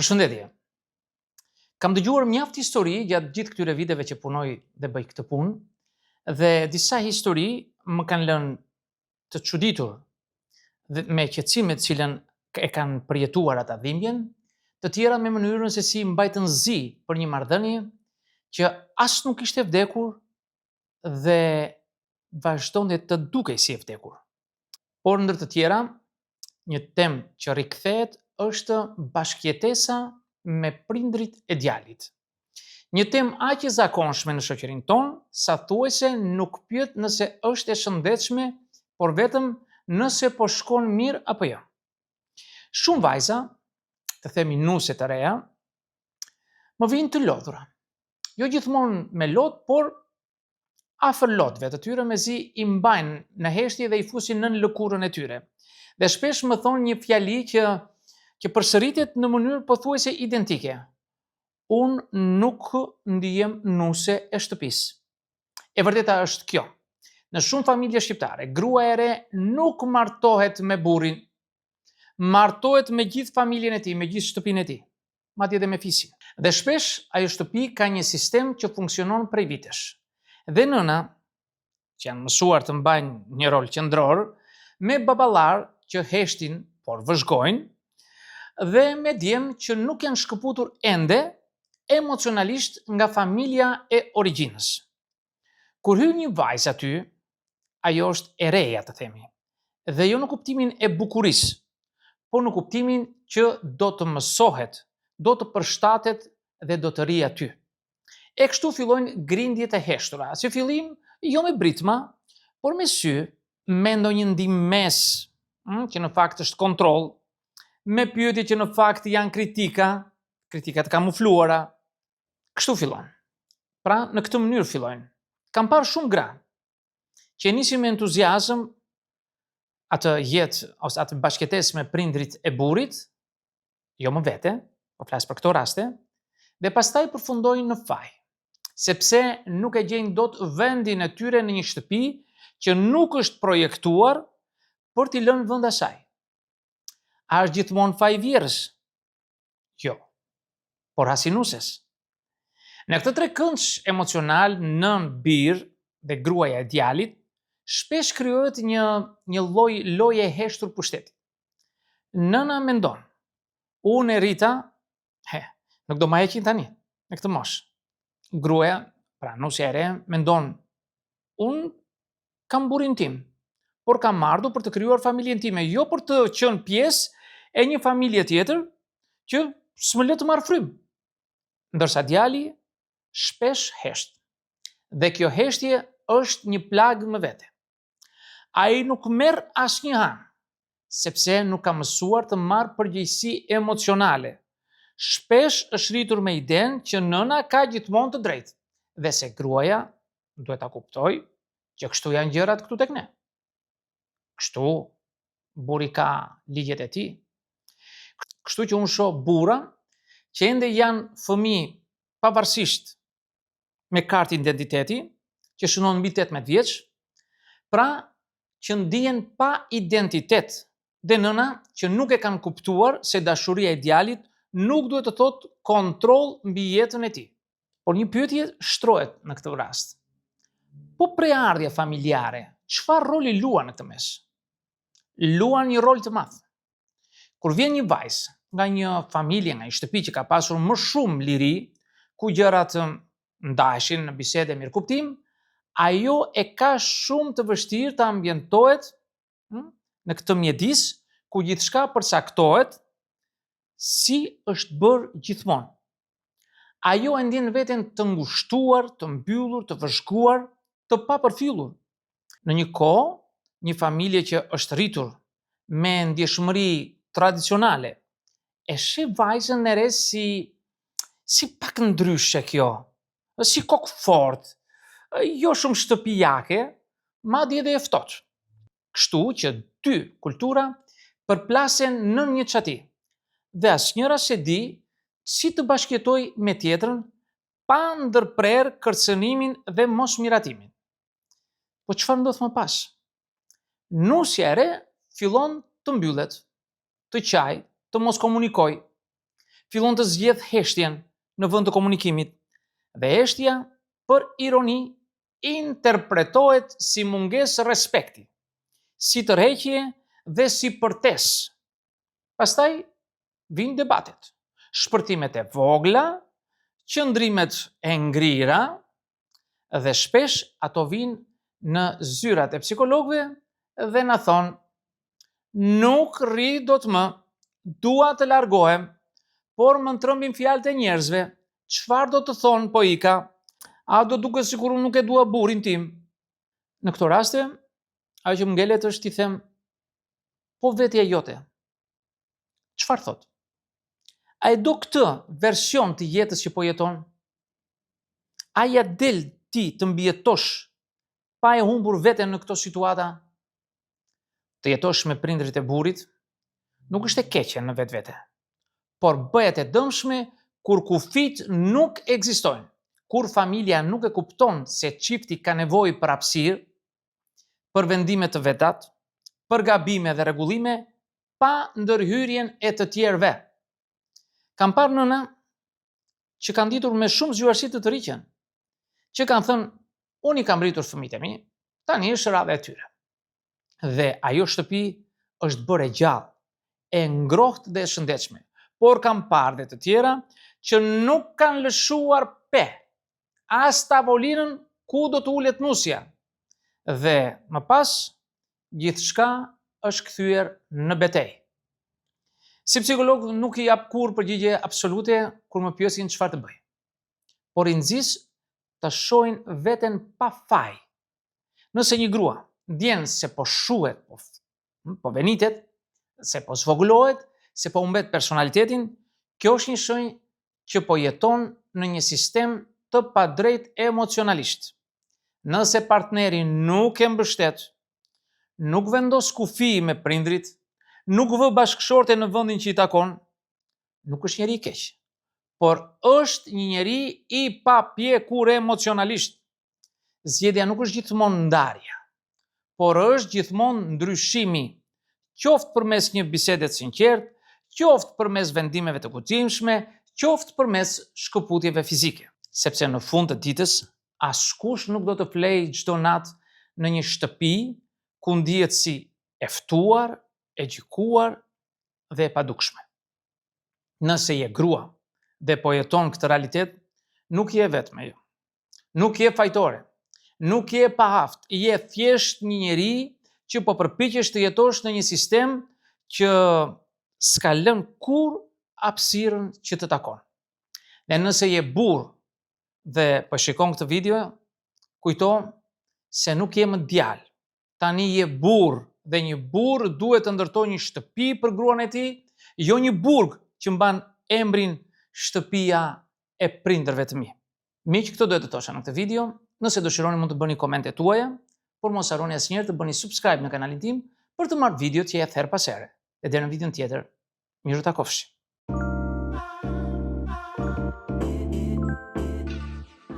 Përshëndetje. Kam dëgjuar mjaft histori gjatë gjithë këtyre viteve që punoj dhe bëj këtë punë dhe disa histori më kanë lënë të çuditur dhe me qetësinë me të cilën e kanë përjetuar ata dhimbjen, të tjera me mënyrën se si mbajtën zi për një marrëdhënie që as nuk ishte vdekur dhe vazhdonte të dukej si e vdekur. Por ndër të tjera, një temë që rikthehet është bashkëjetesa me prindërit e djalit. Një temë aq e zakonshme në shoqërinë tonë, sa thuajse nuk pyet nëse është e shëndetshme, por vetëm nëse po shkon mirë apo jo. Shumë vajza, të themi nuse të reja, më vijnë të lodhura. Jo gjithmonë me lot, por afër lotëve të tyre mezi i mbajnë në heshtje dhe i fusin nën lëkurën e tyre. Dhe shpesh më thonë një fjali që që përsëritet në mënyrë pothuajse identike. Unë nuk ndihem nuse e shtëpisë. E vërteta është kjo. Në shumë familje shqiptare, gruaja e re nuk martohet me burrin, martohet me gjithë familjen e tij, me gjithë shtëpinë e tij, madje edhe me fisin. Dhe shpesh ajo shtëpi ka një sistem që funksionon prej vitesh. Dhe nëna, që janë mësuar të mbajnë një rol qendror, me baballarë që heshtin, por vëzhgojnë, dhe me djem që nuk janë shkëputur ende emocionalisht nga familja e origjinës. Kur hyn një vajzë aty, ajo është e reja, të themi, dhe jo në kuptimin e bukurisë, por në kuptimin që do të mësohet, do të përshtatet dhe do të rrijë aty. E kështu fillojnë grindjet e heshtura, si fillim jo me britma, por me sy, me ndonjë ndihmesë, hm, që në fakt është kontroll, me pyetje që në fakt janë kritika, kritika të kamufluara. Kështu fillon. Pra, në këtë mënyrë fillojnë. Kam parë shumë gra që e nisin me entuziazëm atë jetë ose atë bashkëjetesë me prindrit e burrit, jo më vete, po flas për këto raste, dhe pastaj përfundojnë në faj, sepse nuk e gjejnë dot vendin e tyre në një shtëpi që nuk është projektuar për t'i lënë vend asaj. A është gjithmonë faji i vjehrrës? Jo, por as i nuses. Në këtë trekëndësh emocional nënë bir dhe gruaja e djalit, shpesh krijohet një një lloj loje e heshtur pushteti. Nëna mendon, unë e rrita, he, nuk do ma heqin tani, në këtë moshë. Gruaja, pra nusja e re, mendon, unë kam burrin tim, por kam ardhur për të krijuar familjen time, jo për të qenë pjesë e një familje tjetër që s'më lë të marr frymë. Ndërsa djali shpesh hesht. Dhe kjo heshtje është një plagë më vete. Ai nuk merr asnjë anë, sepse nuk ka mësuar të marrë përgjegjësi emocionale. Shpesh është rritur me idenë që nëna ka gjithmonë të drejtë dhe se gruaja duhet ta kuptojë që kështu janë gjërat këtu tek ne. Kështu burri ka ligjet e tij. Kështu që unë shoh burra që ende janë fëmijë pavarësisht me kartë identiteti, që shënon mbi 18 vjeç, pra që ndihen pa identitet dhe nëna që nuk e kanë kuptuar se dashuria e djalit nuk duhet të thotë kontroll mbi jetën e tij. Por një pyetje shtrohet në këtë rast. Po prejardhja familjare, çfarë roli luan në këtë mes? Luan një rol të madh. Kur vjen një vajzë nga një familje, nga një shtëpi që ka pasur më shumë liri, ku gjërat ndaheshin në bisedë e mirëkuptim, ajo e ka shumë të vështirë të ambientohet hm, në këtë mjedis ku gjithçka përcaktohet si është bërë gjithmonë. Ajo e ndjen veten të ngushtuar, të mbyllur, të vëzhguar, të papërfillur. Në një kohë, një familje që është rritur me ndjeshmëri tradicionale, e sheh vajzën e re si si pak ndryshe kjo, si kokëfortë, jo shumë shtëpiake, madje edhe e ftohtë. Kështu që dy kultura përplasen nën një çati dhe asnjëra s'e di si të bashkëjetojë me tjetrën pa ndërprerë kërcënimin dhe mosmiratimin. Po çfarë ndodh më pas? Nusja e re fillon të mbyllet, të qajë, të mos komunikojë. Fillon të zgjedhë heshtjen në vend të komunikimit dhe heshtja për ironi interpretohet si mungesë respekti, si tërheqje dhe si përtesë. Pastaj vijnë debatet, shpërthimet e vogla, qëndrimet e ngrira dhe shpesh ato vijnë në zyrat e psikologëve dhe na thonë nuk rri dot më, dua të largohem, por më trembin fjalët e njerëzve, çfarë do të thonë po ika, a do duket sikur unë nuk e dua burrin tim? Në këto raste, ajo që më ngelet është t'i them, po vetja jote, çfarë thotë? A e do këtë version të jetës që po jeton? A ia del ti të mbijetosh pa e humbur veten në këto situata? Të jetosh me prindërit e burrit nuk është e keqe në vetvete, por bëhet e dëmshme kur kufijtë nuk ekzistojnë, kur familja nuk e kupton se çifti ka nevojë për hapësirë, për vendime të vetat, për gabime dhe rregullime pa ndërhyrjen e të tjerëve. Kam parë nëna që kanë ditur me shumë zgjuarsi të tërhiqen, që kanë thënë, unë i kam rritur fëmijët e mi, tani është radha e tyre. Dhe ajo shtëpi është bërë e gjallë, e ngrohtë dhe e shëndetshme, por kam parë dhe të tjera që nuk kanë lëshuar pe, as tavolinën ku do të ulet nusja. Dhe më pas, gjithçka është kthyer në betejë. Si psikolog nuk i jap kurrë përgjigje absolute kur më pyesin çfarë të bëj. Por i nxis të shohin veten pa faj. Nëse një grua ndjen se po shuhet, po, po venitet, se po zvogëlohet, se po humbet personalitetin, kjo është një shenjë që po jeton në një sistem të padrejtë emocionalisht. Nëse partneri nuk e mbështet, nuk vendos kufi me prindrit, nuk vë bashkëshorten në vendin që i takon, nuk është njeri i keq, por është një njeri i papjekur emocionalisht. Zgjedhja nuk është gjithmonë ndarja, por është gjithmonë ndryshimi, qoftë përmes një bisede të sinqertë, qoftë përmes vendimeve të guximshme, qoftë përmes shkëputjeve fizike. Sepse në fund të ditës, askush nuk do të flejë çdo natë në një shtëpi ku ndihet si e ftuar, e gjykuar dhe e padukshme. Nëse je grua dhe po jeton këtë realitet, nuk je e vetme jo. Nuk je fajtore. Nuk je e paaftë, je thjesht një njeri që po përpiqesh të jetosh në një sistem që s'ka lënë kurrë hapësirën që të takon. Dhe nëse je burrë dhe po shikon këtë video, kujto se nuk je më djalë. Tani je burrë dhe një burrë duhet të ndërtojë një shtëpi për gruan e tij, jo një burg që mban emrin shtëpia e prindërve të mi. Miq, këto doja të thosha në këtë video. Nëse dëshironi mund të bëni komentet tuaja, por mos harroni asnjëherë të bëni subscribe në kanalin tim për të marrë videot që hedh herë pas here. Dhe deri në videon tjetër, mirutakofshim.